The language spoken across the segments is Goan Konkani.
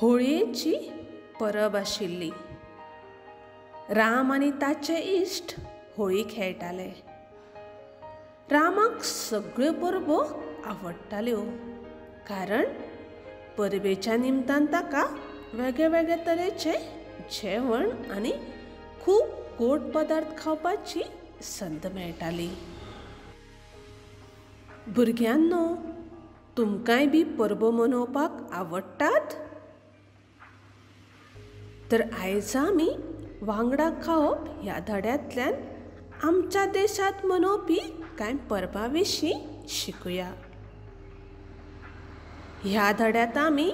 होळयेची परब आशिल्ली. राम आनी ताचे इश्ट होळी खेळटाले. रामाक सगळ्यो परबो आवडटाल्यो, कारण परबेच्या निमतान ताका वेगळे वेगळे तरेचे जेवण आनी खूब गोड पदार्थ खावपाची संद मेळटाली. भुरग्यांनो, तुमकांय बी परबो मनोवपाक आवडटात? तर आयज आमी वांगडा खावप ह्या धड्यांतल्यान आमच्या देशांत मनोवपी कांय परबां विशीं शिकुया. ह्या धड्यांत आमी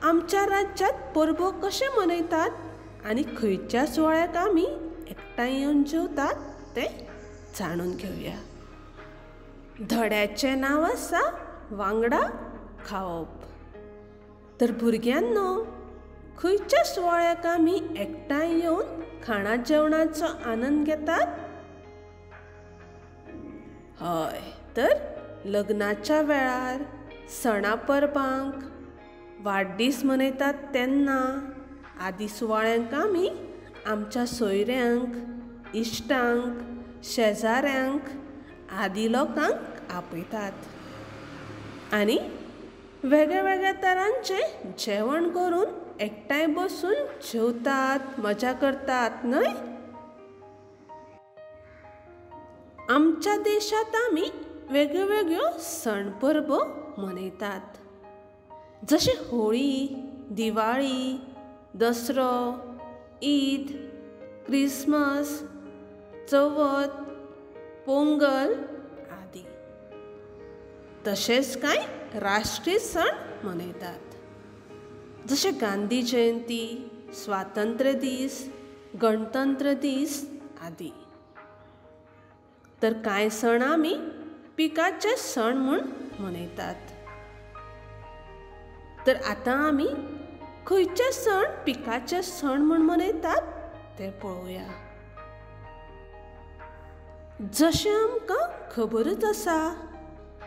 आमच्या राज्यांत परबो कशें मनयतात आनी खंयच्या सुवाळ्याक आमी एकठांय येवन जेवतात तें जाणून घेवया. धड्याचें नांव आसा वांगडा खावप. तर भुरग्यांनो, खंयच्या सुवाळ्याक आमी एकठांय येवन खाणा जेवणाचो आनंद घेतात? हय, तर लग्नाच्या वेळार, सणा परबांक, वाडदीस मनयतात तेन्ना आदी सुवाळ्यांक आमी आमच्या सोयऱ्यांक, इश्टांक, शेजाऱ्यांक आदी लोकांक आपयतात आनी वेगळ्या वेगळ्या तरांचें जेवण करून एकठांय बसून जेवतात, मजा करतात न्हय? आमच्या देशांत आमी वेगळ्यो वेगळ्यो सण परबो मनयतात, जशें होळी, दिवाळी, दसरो, ईद, क्रिसमस, चवथ, पोंगल आदी. तशेंच कांय राष्ट्रीय सण मनयतात, जशें गांधी जयंती, स्वातंत्र्य दीस, गणतंत्र दीस आदी. तर कांय सण आमी पिकाचे सण म्हूण मनयतात. तर आतां आमी खंयचे सण पिकाचे सण म्हूण मनयतात ते पळोवया. जशें आमकां खबरूच आसा,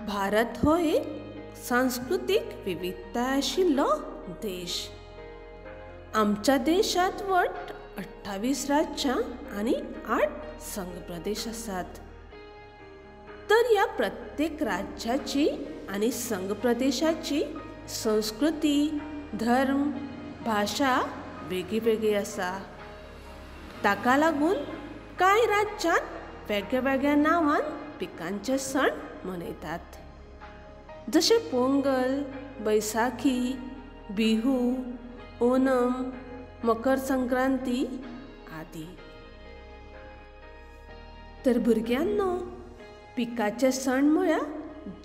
भारत हो एक सांस्कृतीक विविधताय आशिल्लो देश. आमच्या देशांत वट्ट 28 राज्यां आनी 8 संघ प्रदेश आसात. तर ह्या प्रत्येक राज्याची आनी संघ प्रदेशाची संस्कृती, धर्म, भाशा वेगळी वेगळी आसा. ताका लागून कांय राज्यांत वेगळ्या वेगळ्या नांवान पिकांचे सण मनयतात, जशें पोंगल, बैसाखी, बिहू, ओणम, मकर संक्रांती आदी. तर भुरग्यांनो, पिकाचे सण म्हळ्यार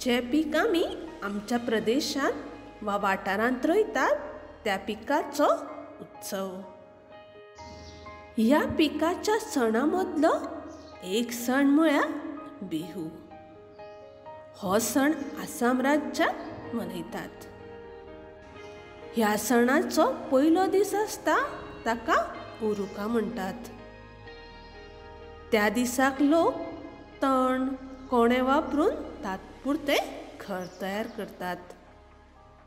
जे पीक आमी आमच्या प्रदेशांत वा वाठारांत रोयतात त्या पिकाचो उत्सव. ह्या पिकाच्या सणा मदलो एक सण म्हळ्यार बिहू. हो सण आसाम राज्यांत मनयतात. ह्या सणाचो पयलो दीस आसता ताका उरुका म्हणटात. त्या दिसाक लोक तण, कोणे वापरून तात्पुरते घर तयार करतात,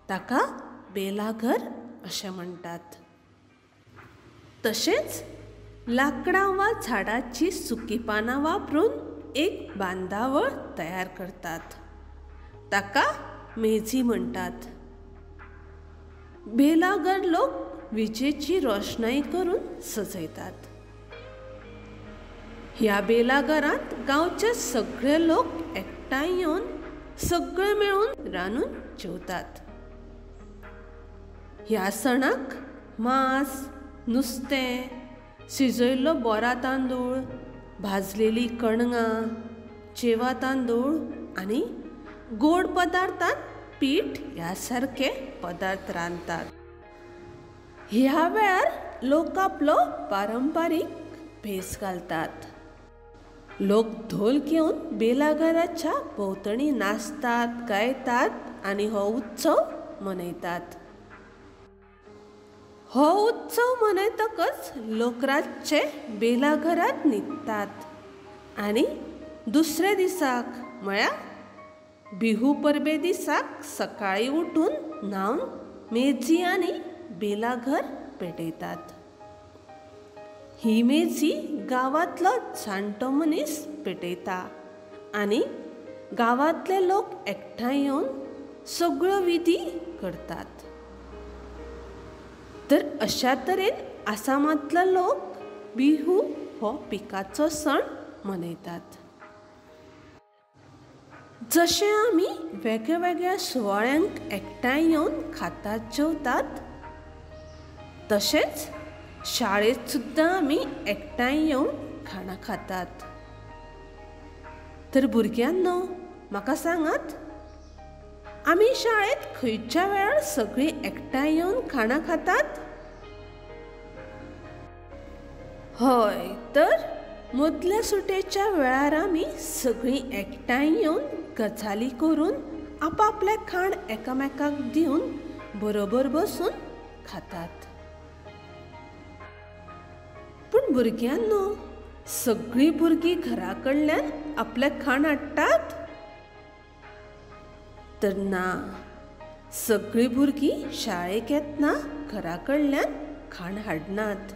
ताका बेलाघर अशें म्हणटात. तशेंच लांकडां वा झाडाची सुकी पानां वापरून एक बांदावळ तयार करतात, ताका मेजी म्हणटात. बेलाघर लोक विजेची रोशणाई करून सजयतात. ह्या बेलाघरांत गांवचे सगळे लोक एकठांय येवन सगळे मेळून रांदून जेवतात. ह्या सणाक मांस, नुस्तें, शिजयल्लो बोरा तांदूळ, भाजलेली कणगां, चेवा तांदूळ आनी गोड पदार्थांत पीठ ह्या सारके पदार्थ रांदतात. ह्या वेळार लोक आपलो पारंपारीक भेस घालतात. लोक धोल घेवन बेलाघराच्या भोंवतणी नाचतात, गायतात आनी हो उत्सव मनयतात. हो उत्सव मनयतकच लोक रातचे बेलाघरांत न्हिदतात आनी दुसऱ्या दिसाक म्हळ्यार बिहू परबे दिसाक सकाळीं उठून न्हावन मेजी आनी बेलाघर पेटयतात. ही मेजी गांवांतलो जाणटो मनीस पेटयता आनी गांवांतले लोक एकठांय येवन सगळ्यो विधी करतात. तर अशा तरेन आसामांतलो लोक बिहू हो पिकाचो सण मनयतात. जशें आमी वेगळ्या वेगळ्या सुवाळ्यांक एकठांय येवन खातात जेवतात, तशेंच शाळेंत सुद्दां आमी एकठांय येवन खाणां खातात. तर भुरग्यांनो, म्हाका सांगात, आमी शाळेंत खंयच्या वेळार सगळीं एकठांय येवन खाणां खातात? हय, तर मदल्या सुटयेच्या वेळार आमी सगळीं एकठांय येवन गजाली करून आपापलें खाण एकामेकाक दिवन बरोबर बसून खातात. पूण भुरग्यांनो, सगळीं भुरगीं घरा कडल्यान आपलें खाण हाडटात? तर ना, सगळीं भुरगीं शाळेक येतना घरा कडल्यान खाण हाडनात.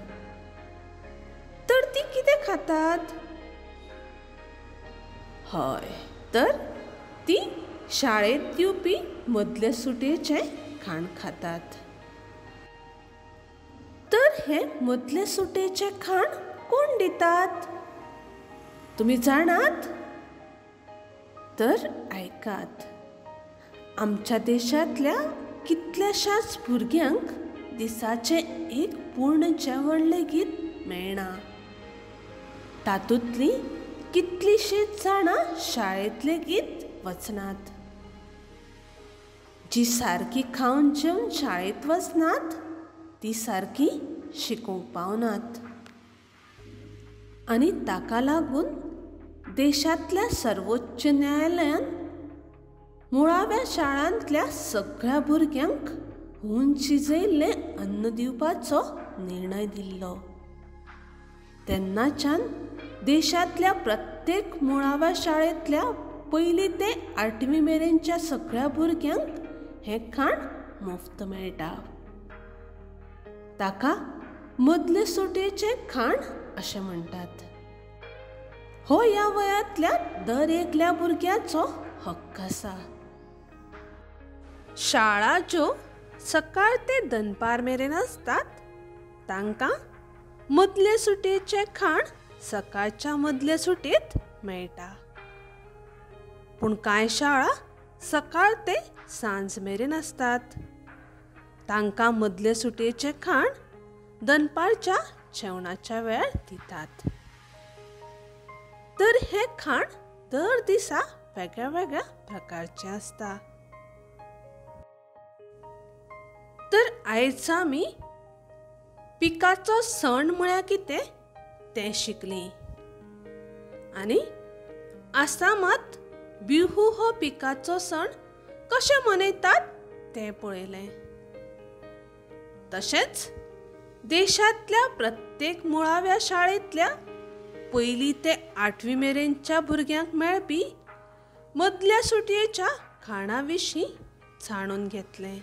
तर ती कितें खातात? हय, तर ती शाळेंत दिवपी मदले सुटयेचें खाण खातात. तर हें मदले सुटयेचें खाण कोण दितात तुमी जाणात? तर आयकात, आमच्या देशांतल्या कितल्याशाच भुरग्यांक दिसाचें एक पूर्ण जेवण लेगीत मेळना. तातूंतलीं कितलींशींच जाणां शाळेंत लेगीत वचनात. जी सारकी खावन जेवन शाळेंत वचनात ती सारकी शिकूंक पावनात आनी ताका लागून देशांतल्या सर्वोच्च न्यायालयान मुळाव्या शाळांतल्या सगळ्या भुरग्यांक हून शिजयल्लें अन्न दिवपाचो निर्णय दिल्लो. तेन्नाच्यान देशांतल्या प्रत्येक मुळाव्या शाळेंतल्या पयली ते आठवी मेरेनच्या सगळ्या भुरग्यांक हें खाण मुफ्त मेळटा. ताका मदले सुटयेचें खाण अशें म्हणटात. हो ह्या वयांतल्या दर एकल्या भुरग्याचो हक्क आसा. शाळा ज्यो सकाळ ते दनपार मेरेन आसतात तांकां मदले सुटयेचें खाण सकाळच्या मदले सुटयेंत मेळटा. पूण कांय शाळा सकाळ ते सांज मेरेन आसतात, तांकां मदले सुटयेचें खाण दनपारच्या जेवणाच्या वेळार दितात. तर हें खाण दर दिसा वेगळ्या वेगळ्या प्रकारचें आसता. तर आयज आमी पिकाचो सण म्हळ्यार कितें तें शिकलीं आनी आसामांत बिहू हो पिकाचो सण कशें मनयतात तें पळयलें. तशेंच देशांतल्या प्रत्येक मुळाव्या शाळेंतल्या पयली ते आठवी मेरेनच्या भुरग्यांक मेळपी मदल्या सुटयेच्या खाणा विशीं जाणून घेतलें.